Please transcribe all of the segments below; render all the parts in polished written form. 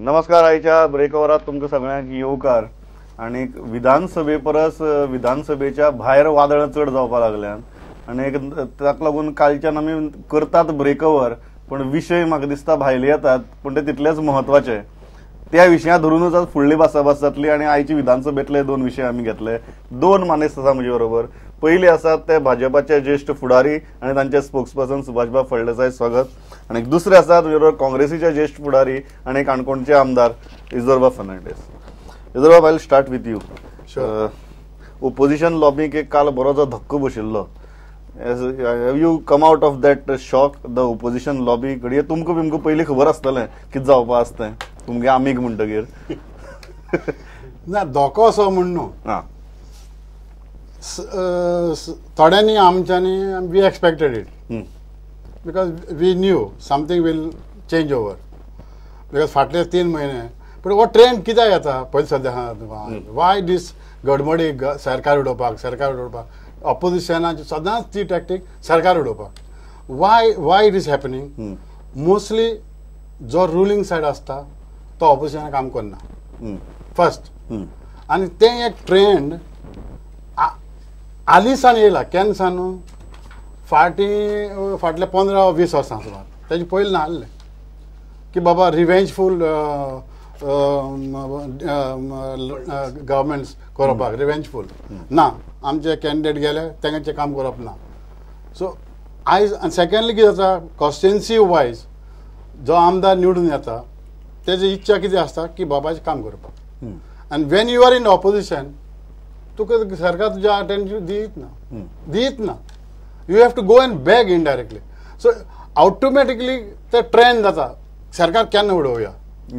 नमस्कार. आयच्या ब्रेकओवरात तुमकां सगळ्यांक येवकार. आनी विधानसभे परस विधानसभेच्या भायर वादळां चड जावपाक लागल्यात आनी ताका लागून कालच्यान आमी करतात ब्रेकओवर, पण विशय म्हाका दिसता भायले येतात पूण ते तितलेच म्हत्वाचे. त्या विशया धरूनच आज फुडली भासाभास जातली. आनी आयची विधानसभेतले दोन विशय आमी घेतले. दोन मानेस्त आसा म्हजे बरोबर. पयले आसात ते भाजपाचे ज्येष्ठ फुडारी आनी तांचे स्पोक्सपर्सन सुभाषबाब फळदेसाय, स्वागत. आनी दुसरे आसात म्हजे बरोबर काँग्रेसीचे ज्येष्ठ फुडारी आनी काणकोणचे आमदार इजोरबाब Fernandes. इजोरबाब, I will start with you. Opposition लॉबीक एक काल बरो जो धक्को बशिल्लो, you come out of that shock? The opposition lobby घडये तुमकां बिमकां पयलीं खबर आसतलें कितें जावपा आसा तें, तुमगे आमीग म्हणटगीर. ना, धोको असो म्हण न्हू. थोड्यांनी आमच्यांनी we expected it because we knew something will change over because फाटले 3 म्हयने. पूण हो ट्रेंड कित्याक येता पयलीं सद्या तुका, वाय दीस गडमडी सरकार उडोवपाक, सरकार उडोवपाक ऑपोजिशनाची सदांच ती टॅक्टीक सरकार उडोवपाक. Why it is happening? Mostly जो रुलींग सायड आसता तो ऑपोजिशनाक काम करना फर्स्ट. आनी तें एक ट्रेंड हालींसान येयला. केन्ना सान फाटीं फाटले 15-20 वर्सां सुमार तेजे पयलीं नासलें की बाबा रिवेंजफूल गव्हर्मेंट्स करपाक, रिवेंजफूल ना आमचे कॅन्डिडेट गेले तांचें काम करप ना. सो आयज आनी सेकेंडली कितें जाता, कॉन्स्टिट्युएन्सी वायज जो आमदार निवडून येता तेजी इच्छा कितें आसता की बाबाचें काम करपाक. आनी when you are in opposition तुका सरकार तुज्या अटेन्शन दीत ना, दीत ना. You have to go and beg indirectly. So automatically ते ट्रेंड जाता सरकार केन्ना उडोवया,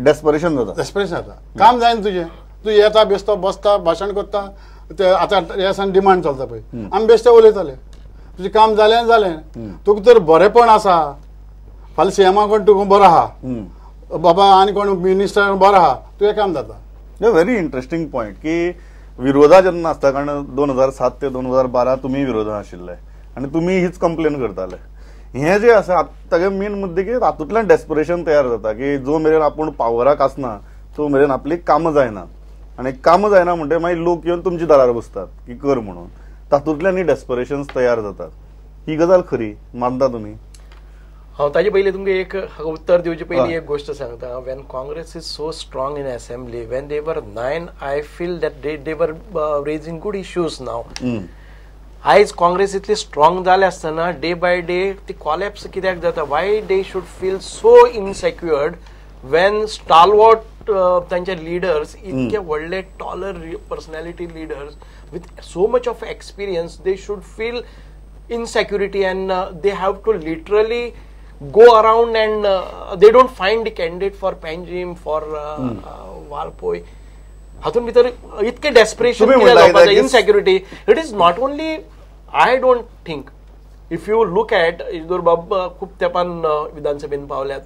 डेस्परेशन जाता, डेस्परेशन जाता. काम जायना तुजें, तूं येता बेश्तो बसता भाशण करता, ते आतां ह्या दिसांनी डिमांड चलता पळय, आमी बेश्टे उलयताले तुजें काम जालें जालें, तुका तर बरेंपण आसा, फाल्यां सीएमा कोण तुका बरो आहा बाबा आनी कोण मिनिस्टर बरो आहा, तुजें काम जाता. व्हेरी इंट्रस्टींग पॉयंट की विरोधा जेन्ना आसता, कारण 2007 ते 2012 तुमी विरोधा आशिल्ले आनी तुमी हीच कंप्लेन करताले. हें जें आसा तागे मेन मुद्दे की तातूंतल्यान डेस्परेशन तयार जाता की जो मेरेन आपूण पावराक आसना तो मेरेन आपली कामां जायना, आनी कामां जायना म्हणटकीर मागीर लोक येवन तुमच्या दारार बसतात की कर म्हणून, तातूंतल्यान ही डेस्परेशन तयार जातात. ही गजाल खरी मानता तुमी? हांव ताजे पयलीं तुमकां एक उत्तर दिवचे पयलीं एक गोश्ट सांगता. When Congress is so strong in assembly, when they were 9, I feel that they were raising good issues. Now आयज काँग्रेस इतली स्ट्रॉंग जाले आसतना डे बाय डे ती कॉलॅप्स कित्याक जाता? Why they should feel so insecured when stalwart तांचे leaders इतके व्हडले taller personality leaders with so much of experience, they should feel insecurity and they have to literally go around and they don't find the candidate for Panjim, for Valpoi. हातून भितर इतके desperation कित्याक, insecurity. It is not only, I don't think, if you look at इजोरबाब खूब तेंपान विधानसभेन पावल्यात,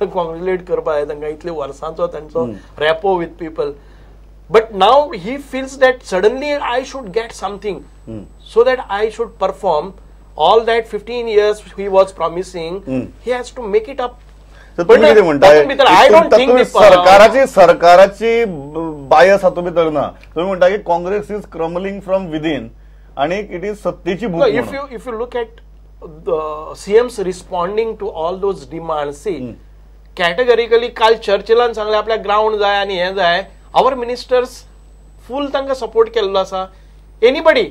congratulate करपाक जाय तांकां, इतले वर्सांचो तांचो rapport with people. But now he feels that suddenly I should get something so that I should perform all that 15 years he was promising, he has to make it up. सरकाराची सरकाराची बायस हातूंत भितर ना. तुम्ही म्हणटा की Congress is crumbling from within आणि it is सत्तेची भूक. If you look at the CMs responding to all those demands, see categorically काल चर्चिलान सांगलें आपल्याक ग्रावंड जाय आनी हें जाय, our ministers फूल तांकां सपोर्ट केल्लो आसा. एनीबडी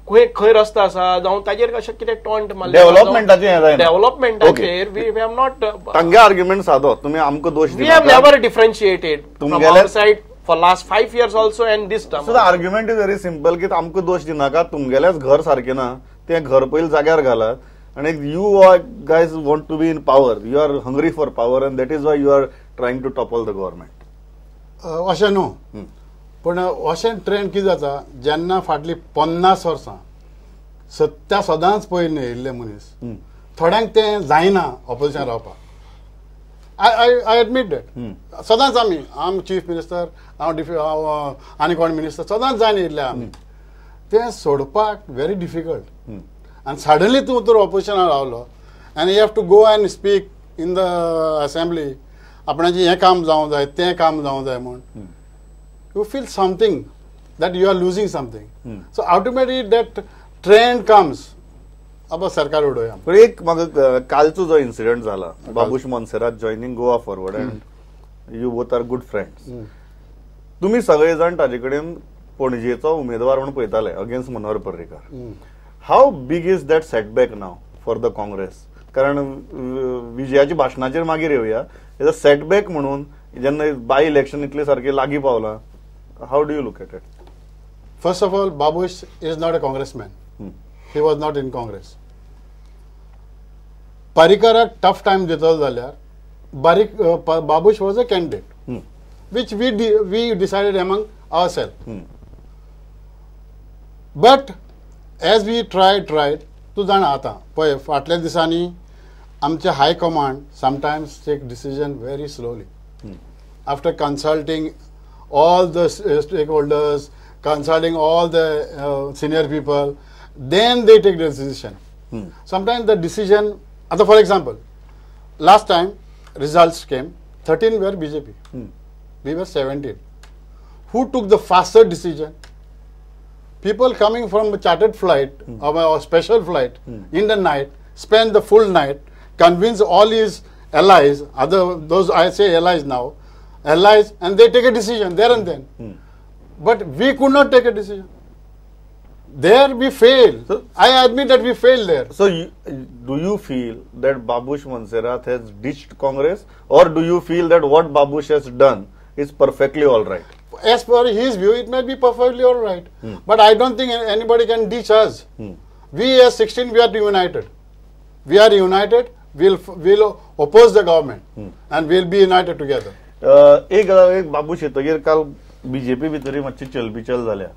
खंय रस्तो आसा जावं ताजेर अशें कितें टॉन्ट मारलें डेव्हलपमेंटाचेर, डेव्हलपमेंटाचेर we have not. तांगे आर्ग्युमेंट सादो, तुमी आमकां दोश we have never differentiated from our side for last 5 years also and this term. So the argument is very simple की आमकां दोश दिनाका, तुमगेलेंच घर सारकें ना, तें घर पयलीं जाग्यार घालात आनी you are guys want to be in power, you are hungry for power and that is why you are trying to topple the government. अशें न्हू, पूण अशें ट्रेंड कितें जाता जेन्ना फाटलीं 50 वर्सां सत्ता सदांच पयलीं येयल्ले मनीस, थोड्यांक तें जायना ऑपोजिशन रावपाक. I admit that. सदांच आमी, हांव चीफ मिनिस्टर, हांव आनी कोण मिनिस्टर, सदांच जायना येयल्ले आमी. तें सोडपाक व्हेरी डिफिकल्ट. आनी सडनली तूं तर ऑपोजिशनान रावलो and you have to go and speak in the assembly आपणाचें हें काम जावंक जाय तें काम जावंक जाय म्हूण you feel something that you are losing something. So automatically that trend comes अबा सरकार उडोवया. पण एक म्हाका कालचो जो इन्सिडंट जाला, Babush Monserrate joining Goa Forward and you both are good friends, तुमी सगळे जाण ताजे कडेन पणजेचो उमेदवार म्हणून पळयताले against Manohar Parrikar. How big is that setback now for the Congress? कारण विजयाच्या भाशणाचेर मागीर येवया, एज अ सेटबॅक म्हणून जेन्ना बाय इलेक्शन इतले सारके लागीं पावला, how do you look at it? First of all, Babush is not a congressman. He was not in Congress. पर्रीकराक tough time दितलो जाल्यार बारीक Babush was a candidate which we decided among our self. But as we tried तूं जाणा आतां पळय फाटल्या दिसांनी आमचे high command sometimes take decision very slowly after consulting all the stakeholders, consulting all the senior people, then they take the decision. Sometimes the decision, for example, last time results came, 13 were BJP, we were 17. Who took the faster decision? People coming from a chartered flight or a special flight in the night, spend the full night, convince all his allies, other those I say allies now, allies, and they take a decision there and then. But we could not take a decision. There we failed. So, I admit that we failed there. So, do you feel that Babush Monserrate has ditched Congress, or do you feel that what Babush has done is perfectly all right? As per his view, it may be perfectly all right. But I don't think anybody can ditch us. We as 16, we are united. We are united. We'll oppose the government and we'll be united together. एक गजाल बाबूश येतगीर काल BJP भितरय मातशी चलबिचल जाल्या.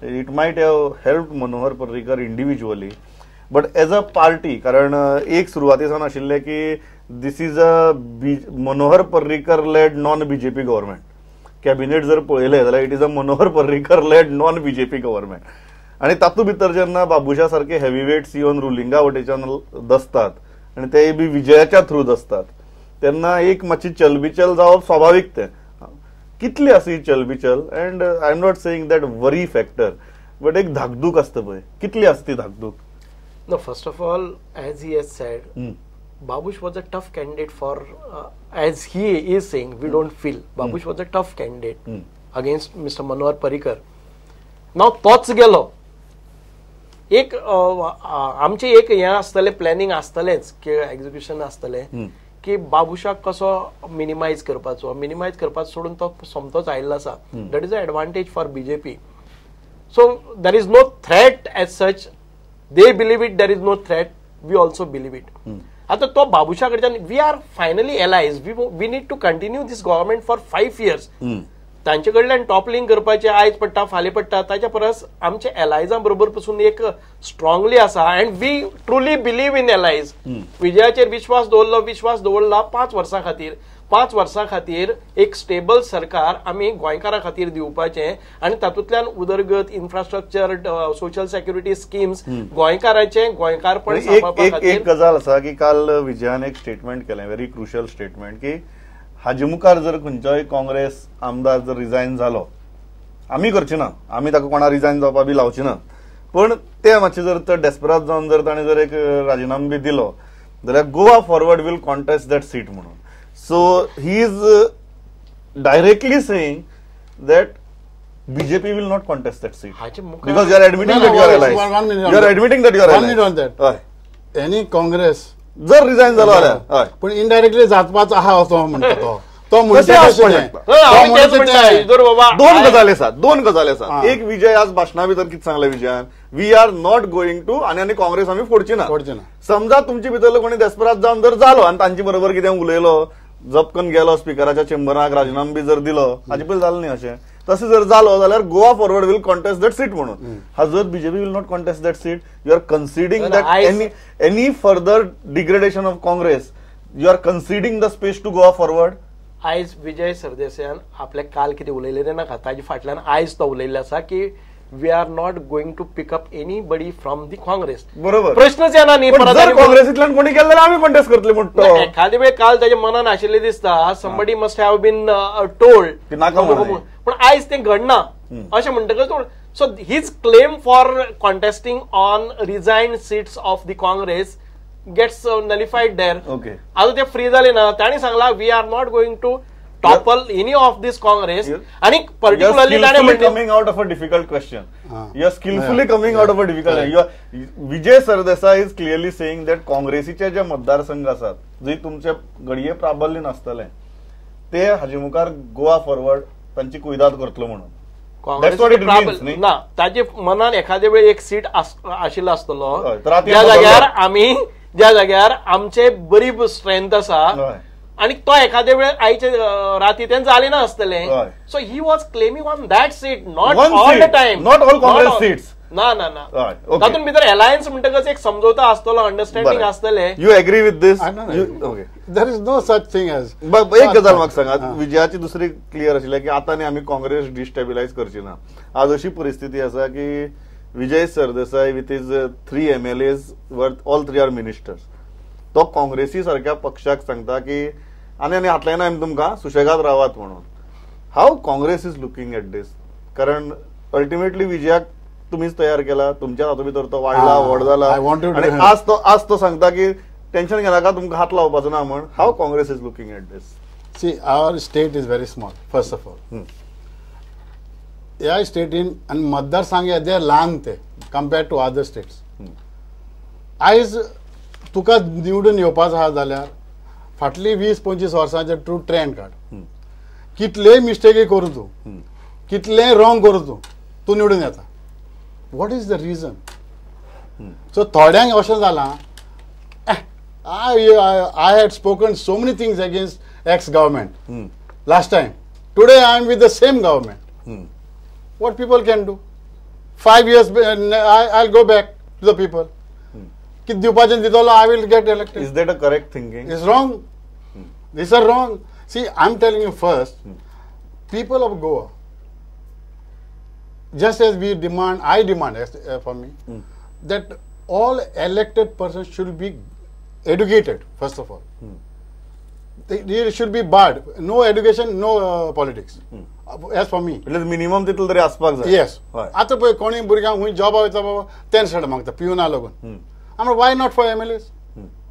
It might have helped Manohar Parrikar individually, but as a party, कारण एक सुरवाती सावन आशिल्लें की this is a Manohar Parrikar led non BJP government. Cabinet जर पळयलें जाल्यार it is a Manohar Parrikar led non BJP government. आनी तातूंत भितर जेन्ना बाबूशा सारके हेवी वेट्स येवन रुलिंगा वटेच्यान दसतात आनी ते बी विजयाच्या थ्रू दसतात, तेन्ना एक मातशी चलबिचल जावप स्वाभावीक. तें कितली आसा ही चलबिचल? And I am not saying that worry factor, but एक धाकधूक आसता पळय, कितली आसता ती धाकधूक? No, first of all, as he has said, Babush was a tough candidate for, as he is saying, we don't feel. Babush was a tough candidate against Mr. Manohar Parrikar. Now, तोच गेलो. एक आमचें एक हें आसतलें, planning आसतलेंच की execution आसतलें की बाबूशाक कसो मिनिमायज करपाचो, मिनिमायज करपाचो सोडून तो सोमतोच आयिल्लो आसा. That is a advantage for BJP. So there is no threat as such. They believe it, there is no threat, we also believe it. आतां तो बाबूशा कडच्यान we are finally allies, we need to continue this government for 5 years. तांचे कडल्यान toppling करपाचें आयज पडटा फाल्यां पडटा, ताच्या परस आमच्या एलायजां बरोबर पसून एक स्ट्रांगली आसा. And we truly believe in allies. विजयाचेर विश्वास दवरलो, विश्वास दवरला 5 वर्सां खातीर. 5 वर्सां खातीर एक स्टेबल सरकार आमी गोंयकारां खातीर दिवपाचें आनी तातूंतल्यान उदरगत, इन्फ्रास्ट्रक्चर, सोशल सेक्युरिटी स्किम्स, गोंयकारांचें गोंयकारपण सांबाळपा खातीर. एक गजाल आसा की काल विजयान एक स्टेटमेंट केलें, व्हेरी क्रुशियल स्टेटमेंट, की हाजे मुखार जर खंयचोय काँग्रेस आमदार जर रिजायन जालो, आमी करची ना, आमी ताका कोणा रिजायन जावपा बी लावची ना, पण ते मातशे जर तर डेस्परात जावन जर ताणें जर एक राजिनामो बी दिलो जाल्यार Goa Forward will contest that seat म्हणून. So he is directly saying that BJP will not contest that seat because you are admitting that you are allies. You are admitting that you are allies. On that any Congress जर resign जालो जाल्यार, पूण indirectly जातपाच आहा असो म्हणटा तो, तो म्हणटा. दोन गजाली आसात, दोन गजाली आसात. एक, विजय आज भाशणा भितर कितें सांगलें विजयान, we are not going to, आनी आनी काँग्रेस आमी फोडची ना. समजा तुमचे भितरलो कोणी देस्परात जावन जर जालो आनी तांचे बरोबर कितें उलयलो, जपकन गेलो स्पिकराच्या चेंबराक, राजिनामो बी जर दिलो, हाजे पयलीं जालें न्ही अशें, तशें जर जालो जाल्यार Goa Forward will contest that seat म्हणून. हा जर BJP will not contest that seat, you are conceding that any further degradation of Congress, you are conceding the space to Goa Forward. आयज विजय सरदेसायान आपल्या काल कितें उलयलें तें नाका, ताजे फाटल्यान आयज तो उलयल्लो आसा की we are not going to pick up anybody from the Congress. बरोबर, प्रश्नच येना न्ही. काँग्रेसींतल्यान कोणी केलें जाल्यार आमी कॉन्टेस्ट करतले म्हणटा. एखादे वेळ काल ताच्या मनान आशिल्लें दिसता, somebody must have been told नाका, पूण आयज तें घडना अशें म्हणटकच. So his claim for contesting on resigned seats of the Congress gets nullified there. आतां ते फ्री जाले ना, तांणी सांगला we are not going to topple any of this Congress. आणि particularly coming out of a difficult question, you are skillfully coming out of a difficult. Vijay Sardesai is clearly saying that काँग्रेसीचे जे मतदारसंघ आसात जे तुमचे घडये प्राबल्य नासतले ते हाजे मुखार गोवा फॉरवर्ड तांची कुयदाद करतलो म्हणून. काँग्रेस ना, ताजे मनान एखादे वेळ एक सीट आशिल्लो आसतलो ज्या जाग्यार आमी, ज्या जाग्यार आमचे बरी स्ट्रेंथ आसा आणि तो एखाद्या वेळ आयचे राती तें जालें ना आसतलें. So he was claiming on that seat, not all the time, not all Congress seats. ना ना ना, तातूंत भितर अलायन्स म्हणटकच एक समजवता आसतलो, अंडरस्टँडिंग आसतलें. You agree with this? There is no such thing as. एक गजाल म्हाका सांगात, विजयाची दुसरी क्लियर आशिल्ली की आतां न्ही आमी काँग्रेस डिस्टेबिलायज करची ना. आज अशी परिस्थिती आसा की Vijay Sardesai with his 3 MLAs worth all 3 are ministers, तो काँग्रेसी सारक्या पक्षाक सांगता की आनी आनी हातल्यान आमी तुमकां सुशेगाद रावात म्हणून. How Congress is looking at this? कारण अल्टिमेटली विजयाक तुमीच तयार केला, तुमच्या हातूंत भितर तो वाडला, व्हड जाला, आनी आज तो सांगता की टेन्शन घेनाका, तुमकां हात लावपाचो ना म्हण. How Congress is looking at this? See, our state is very small first of all. ह्या स्टेटीन आनी मतदारसंघ ते ल्हान ते कम्पेर्ड टू अदर स्टेट्स. आयज तुका निवडून येवपाचो आसा जाल्यार फाटली 20-25 वर्सांचे तूं ट्रेंड काड, कितलेय मिस्टेकी करूं तूं, कितलेय रॉंग करूं तूं, तूं निवडून येता. What is the reason? So थोड्यांक अशें जालां, I had spoken so many things against ex government last time, today I am with the same government. What people can do? 5 years I will go back to the people. कितें दिवपाचें दितलो, I will get elected. Is that a correct thinking? Is wrong. This are wrong. See, I am telling you first, people of Goa, just as we demand, I demand for me, that all elected persons should be educated, first of all. They should be barred. No education, no politics. As for me. At least minimum तितलो तरी आसपाक जाय. Yes. आतां पळय कोणी भुरग्यांक खंय जॉबा वयता बाबा 10 स्टँडर्ड मागता पिवना लागून. I mean, why not for MLAs?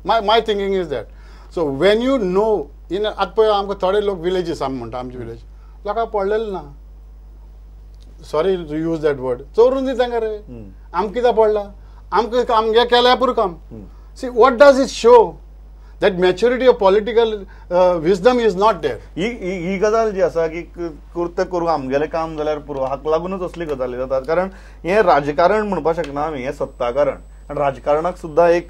My thinking is that. So when you know, in आतां पळय आमकां थोडे लोक विलेजीस आमी म्हणटा, आमचे विलेज लोकांक पडलेले ना, sorry to use that word, चोरून दी तांकां रे, आमकां कित्याक पडला, आमकां आमगे केल्यार पुरो काम. See, what does it show? That maturity of political wisdom is not there. ही गजाल जी आसा की करता करूं आमगेलें काम जाल्यार पुरो, हाका लागूनच असली गजाली जातात. कारण हें राजकारण म्हणपाक शकना आमी, हें सत्ताकारण. आनी राजकारणाक सुद्दां एक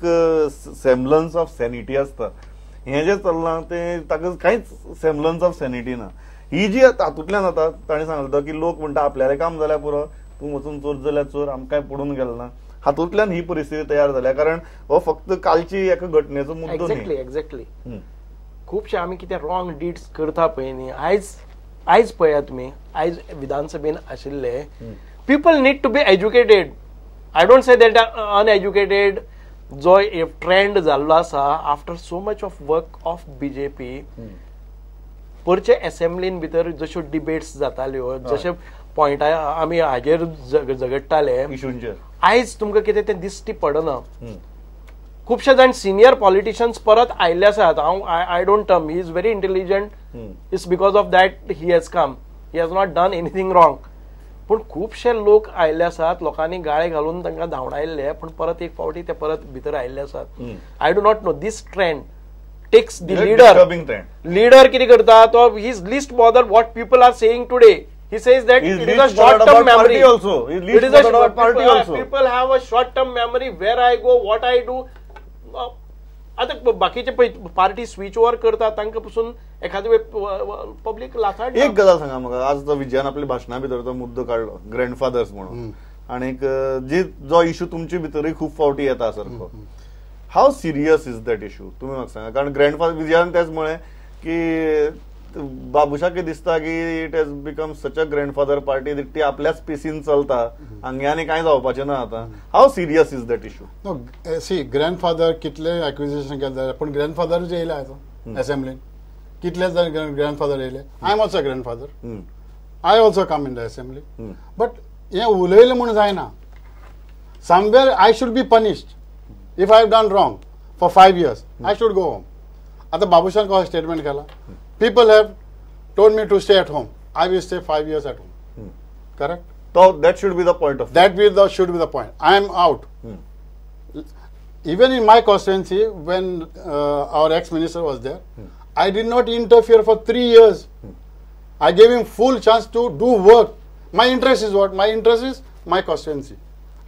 सेम्बलन्स ऑफ सॅनिटी आसता. हें जें चल्लां तें ताका कांयच सेम्बलन्स ऑफ सॅनिटी ना. ही जी तातूंतल्यान जाता, ताणें सांगलें की लोक म्हणटा आपल्यालें काम जाल्यार पुरो, तूं वचून चोर जाल्यार चोर, आमकां कांय पडून गेलें ना. हातूंतल्यान ही परिस्थिती तयार जाल्या. कारण हो फक्त कालची एका घटनेचो मुद्दो न्ही. Exactly exactly. खुबशे आमी कितें रॉंग डीड्स करता पळय न्ही, आयज पळयात तुमी, आयज विधानसभेन आशिल्ले people need to be educated. I don't say that uneducated जो ट्रेंड जाल्लो आसा after so much of work of BJP, परचे एसेंब्लीन भितर जश्यो डिबेट्स जाताल्यो, जशे पॉयंटा आमी हाजेर झगडटाले इशूंचेर, आयज तुमकां कितें तें दिश्टी पडना. खुबशे जाण सिनियर पॉलिटिशियन्स परत आयिल्ले आसात. हांव I don't term, he is very intelligent, it's because of that he has come, he has not done anything wrong. पूण खुबशे लोक आयिल्ले आसात, लोकांनी गाळे घालून तांकां धांवडायल्ले, पूण परत एक फावटी ते परत भितर आयिल्ले आसात. I do not know this trend takes the leader. Leader कितें करता तो, he is least bother what people are saying today. He says that it is a short term memory. It is a party also. People have a short term memory, where I go, what I do. आतां बाकीचे पळय party switch over करता, तांकां पसून एखादे वेळ public लाथाड. एक गजाल सांगा म्हाका, आज तो विजयान आपल्या भाशणा भितर तो मुद्दो काडलो ग्रँडफादर्स म्हणून, आनीक जी जो इशू तुमचे भितरूय खूब फावटी येता सारको, how serious is that issue तुमी म्हाका सांगा. कारण ग्रँडफादर विजयान तेच म्हळें की बाबुशाक दिसता की it has become such a grandfather party, ती आपल्याच पेसीन चलता, हांगे आनी कांय जावपाचें ना आतां. How serious is that issue? No, see, grandfather कितले एक्विजिशन केले, पूण ग्रँडफादरूच येयले आतां असेंब्लीन. कितले जाण ग्रँडफादर येयले. I am also grandfather, I also come in the assembly. But हें उलयलें म्हूण जायना. Somewhere I should be punished if I have done wrong for 5 years. I should go home. आतां बाबुशान कसो स्टेटमेंट केला, people have told me to stay at home, I will stay 5 years at home. Correct? So that should be the point of that will the should be the point. I am out. Even in my constituency, when our ex-minister was there, I did not interfere for 3 years. I gave him full chance to do work. My interest is what? My interest is my constituency.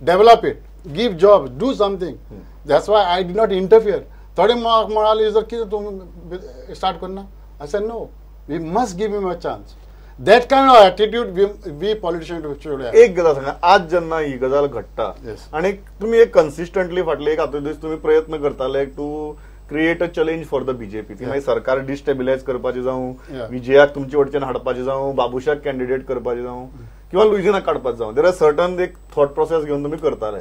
Develop it, give jobs, do something. That's why I did not interfere. थोडे म्हणाले जर कितें तूं start करना. I said no, we must give him a chance. That kind of attitude we politicians should have. एक गजाल सांगा, आज जेन्ना ही गजाल घडटा आनी तुमी एक कन्सिस्टंटली फाटले एक आठ दीस तुमी प्रयत्न करताले to create a challenge for the BJP, ती मागीर सरकार डिस्टेबिलायज करपाची जावं, विजयाक तुमचे वटच्यान हाडपाची जावं, बाबुशाक कॅन्डिडेट करपाची जावं, किंवा लुइजिनाक काडपाक जावं, there are certain एक थॉट प्रोसेस घेवन तुमी करताले.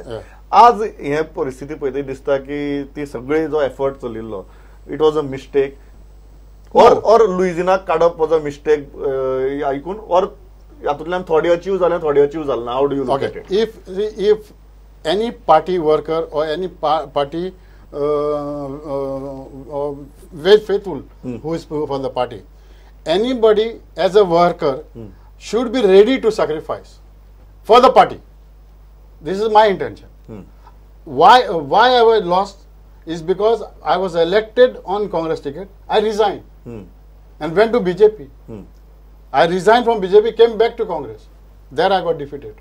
आज हे परिस्थिती पळयतकीर दिसता की ती सगळी जो एफर्ट चलिल्लो it was a mistake, or लुइजिनाक काडप वॉज अ मिस्टेक आयकून, ऑर हातूंतल्यान थोडे अचीव जाले, थोडे अचीव जाले ना. How do you look at it? If any party worker or any party very faithful who is for the party, anybody as a worker should be ready to sacrifice for the party. This is my intention. Why I was lost is because I was elected on Congress ticket. I resigned and went to BJP. I resigned from BJP, came back to Congress. There I got defeated.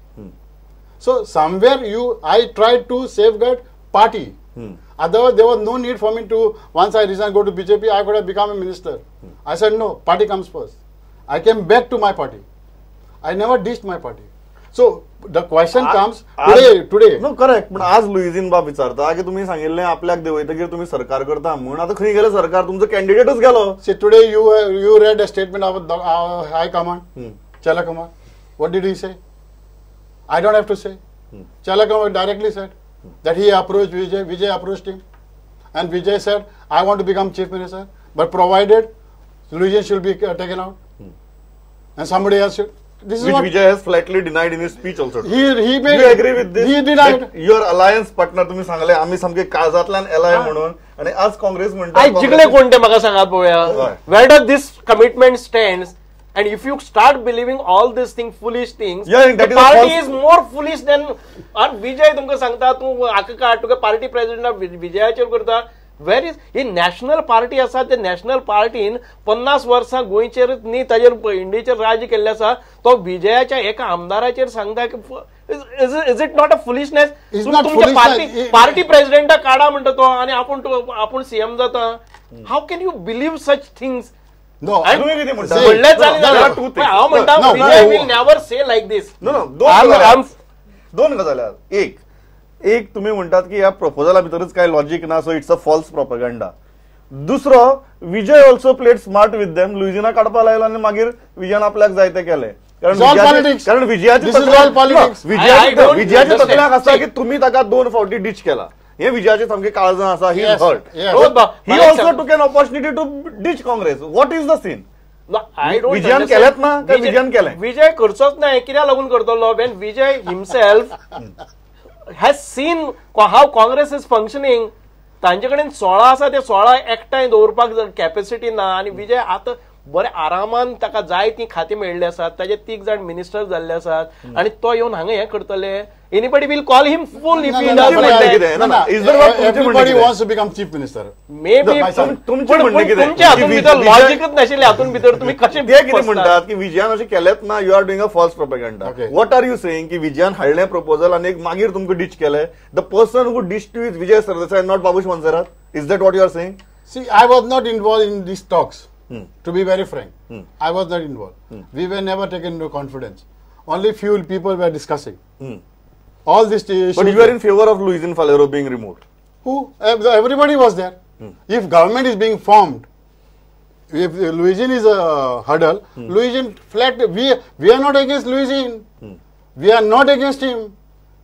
So somewhere I tried to safeguard party. Otherwise, there was no need for me to, once I resigned, go to BJP, I could have become a minister. I said, no, party comes first. I came back to my party. I never ditched my party. So, the question comes today. No, correct. पण आज लुइझिन बाब विचारता की तुम्ही सांगिल्लें आपल्याक देंवयतकीर तुम्ही सरकार करता म्हूण, आतां खंय गेलें सरकार, तुमचो कॅन्डिडेटच गेलो. See, today you read a statement of the High Command, Chella Kumar. What did he say? I don't have to say. Chella Kumar directly said that he approached Vijay, Vijay approached him, and Vijay said, I want to become chief minister, but provided Luizinho should be taken out, and somebody else should. This is which what Vijay has flatly denied in his speech also. He made, you agree with this? He denied. Your alliance partner तुम्ही सांगले आम्ही सामके काळजांतल्यान ally म्हणून, आणि आज काँग्रेस म्हणटा आयज जिखले कोण ते म्हाका सांगात पळोवया. Where does this commitment stands? And if you start believing all these things, foolish things, yeah, the party is more foolish than. And Vijay तुमकां सांगता तूं आका काड, तुका पार्टी प्रेसिडेंट विजयाचेर करता. Where is he national party आसा, ते national पार्टीन 50 वर्सां गोंयचेर न्ही ताजेर इंडियेचेर राज्य केल्लें आसा. तो विजयाच्या एका आमदाराचेर सांगता की is it not a foolishness? तुमच्या पार्टी प्रेसिडेंटाक काडा म्हणटा तो आनी आपूण सीएम जाता. How can you believe such things? No, हांव म्हणटा Vijay will never say like this. No, no, दोन गजाली. एक एक तुम्ही म्हणतात की ह्या प्रपोजला भितरच काय लॉजिक ना, so it's a false propaganda. दुसरो, Vijay also played smart with them. लुइजिना काडपा लायलो आनी मागीर विजयान आपल्याक जाय तें केलें. कारण विजयाची तकल्याक आसा की तुम्ही ताका 2 फावटी डिच केला, हे विजयाचे सामके काळजां आसा. He hurt, he also took an opportunity to ditch Congress. What is the scene? विजयान केलेंच ना काय विजयान केलें? विजय करचोच ना, कित्याक लागून करतलो? When Vijay himself has seen how Congress is functioning, तांचे कडेन 16 आसा, ते 16 एकठांय दवरपाक कॅपेसिटी ना. आनी विजय आतां बरे आरामान ताका जाय ती खातीं मेळिल्ली आसात, ताजे 3 जाण मिनिस्टर जाल्ले आसात, आनी तो येवन हांगा हें करतले. Anybody will call him fool if he does like that. Everybody wants to become chief minister. Maybe तुमचे हातून भितर लॉजिकच नाशिल्लें, हातून भितर तुमी कशें ते कितें म्हणटात की विजयान अशें केलेंच ना. You are doing a false propaganda. What are you saying की विजयान हाडलें प्रपोजल आनी मागीर तुमकां डिच केलें? The person who ditched you is Vijay Sardesai, not Babush Monserrate. Is that what you are saying? See, I was not involved in these talks. To be very frank, I was not involved. We were never taken into confidence. Only few people were discussing. All these issues. But you are in favor of Luizinho Faleiro being removed. Who? Everybody was there. If government is being formed, If Luizinho is a hurdle, Luizinho flat. We are not against Luizinho. We are not against him.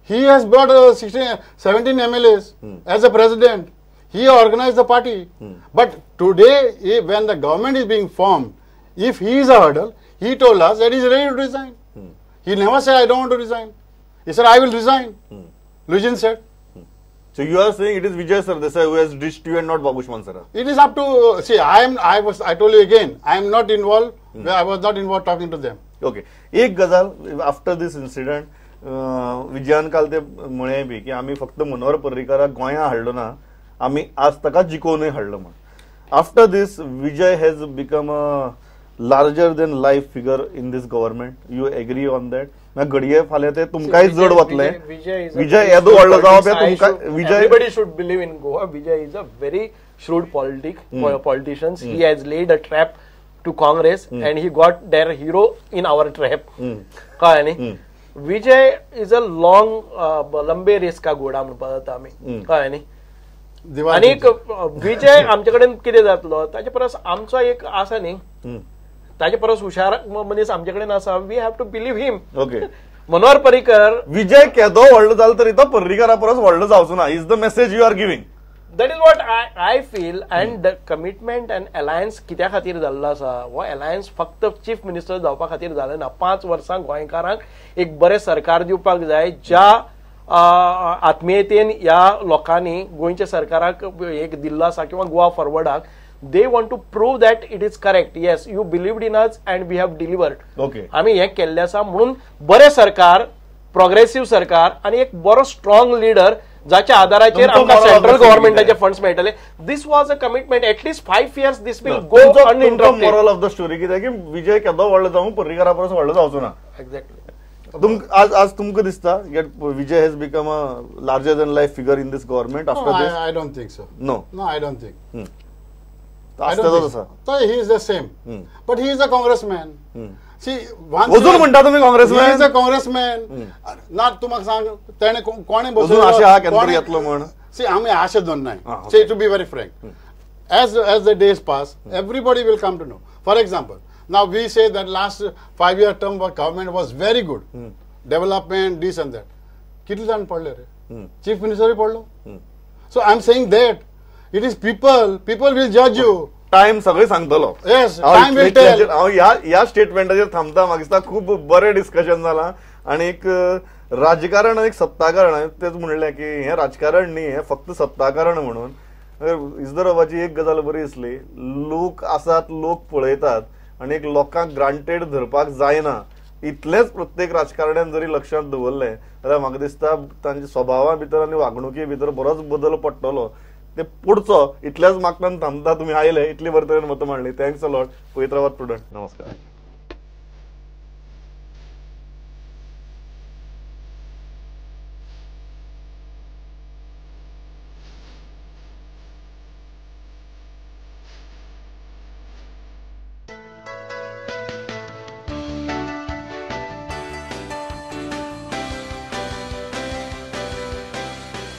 He has brought 16, 17 MLAs as a president. He organized the party. But today, when the government is being formed, if he is a hurdle, he told us that he is ready to resign. He never said, I don't want to resign. He said, I will resign. Luizinho said. So you are saying it is Vijay Sardesai who has ditched you and not Babush Monserrate? It is up to, see, I told you again, I am not involved. I was not involved talking to them. Okay. एक गजाल, after this incident, विजयान काल ते म्हळें बी की आमी फक्त मनोहर पर्रीकाराक गोंया हाडलो ना, आमी आज ताका जिखोवनूय हाडलो म्हण. After this, Vijay has become a larger than life figure in this government. You agree on that? घडये फाल्यां ते तुमकांय जड वतलें. विजय येदो व्हडलो जावप हें तुमकां. Vijay, everybody should believe in Goa. Vijay is a very shrewd politician. He has laid a trap to Congress and he got their hero in our trap. कळ्ळें न्ही? विजय is a long लंबे रेस का घोडा म्हणपाक जाता आमी. कळ्ळें न्ही? आनीक विजय आमचे कडेन कितें जातलो ताचे परस आमचो एक आसा न्ही, ताचे परस हुशार मनीस आमचे कडेन आसा. We have to believe him. Okay. Manohar Parrikar, Vijay केदो व्हडलो जालो तरी तो पर्रीकारा परस व्हडलो जावचो ना, is the message you are giving. That is what I feel. And the commitment and alliance कित्या खातीर जाल्लो आसा, हो अलायन्स फक्त चीफ मिनिस्टर जावपा खातीर जालें ना. 5 वर्सां गोंयकारांक एक बरें सरकार दिवपाक जाय, ज्या आत्मीयतेन ह्या लोकांनी गोंयच्या सरकाराक एक दिल्लो आसा किंवा Goa फॉरवर्डाक. They want to prove that it is correct. Yes, you believed in us and we have delivered. Okay. आमी हें केल्लें आसा म्हणून बरें सरकार, प्रोग्रेसिव्ह सरकार आनी एक बरो स्ट्रॉंग लिडर जाच्या आधाराचेर आमकां सेंट्रल गव्हर्नमेंटाचे फंड्स मेळटले. This was a commitment. At least 5 years this will go uninterrupted. Moral of the story कितें की विजय केदो व्हडलो जावं पर्रीकारा परस व्हडलो जावचो ना. एक्झॅक्टली. आज आज तुमकां दिसता Vijay has become a larger than life figure in this government after this? I don't think so. No, no, I don't think. So he is the same, but he is a congressman. See, अजून म्हणटा तुम्ही congressman? He is a congressman. ना तुमकां सांग तेणे कोणे अजून आशा आहा केन्ना येतलो म्हण. See, आमी आशा दवरनाय. See, to be very frank, as the days pass, everybody will come to know. For example, now we say that last 5-year term of government was very good, development, this and that. कितले जाण पडले रे? Chief minister पडलो. So I am saying that it is people, people will judge you. Time सगळे सांगतलो. Yes, time will tell. हांव ह्या स्टेटमेंटाचेर थांबता. म्हाका दिसता खूब बरें डिस्कशन जालां आनी एक राजकारण एक सत्ताकारण, तेच म्हणलें की हें राजकारण न्ही, हें फक्त सत्ताकारण म्हणून. इजदरोबाची एक गजाल बरी दिसली, लोक आसात, लोक पळयतात आनी एक लोकांक ग्रांटेड धरपाक जायना इतलेंच प्रत्येक राजकारण्यान जरी लक्षांत दवरलें जाल्यार म्हाका दिसता तांच्या स्वभावा भितर आनी वागणुके भितर बरोच बदल पडटलो. ते पुढचो इतल्याच मागतान थांबता. तुमी आयले, इतली बरे तरेन मतां मांडली. Thanks a lot. पळयत रावात प्रुडंट. नमस्कार.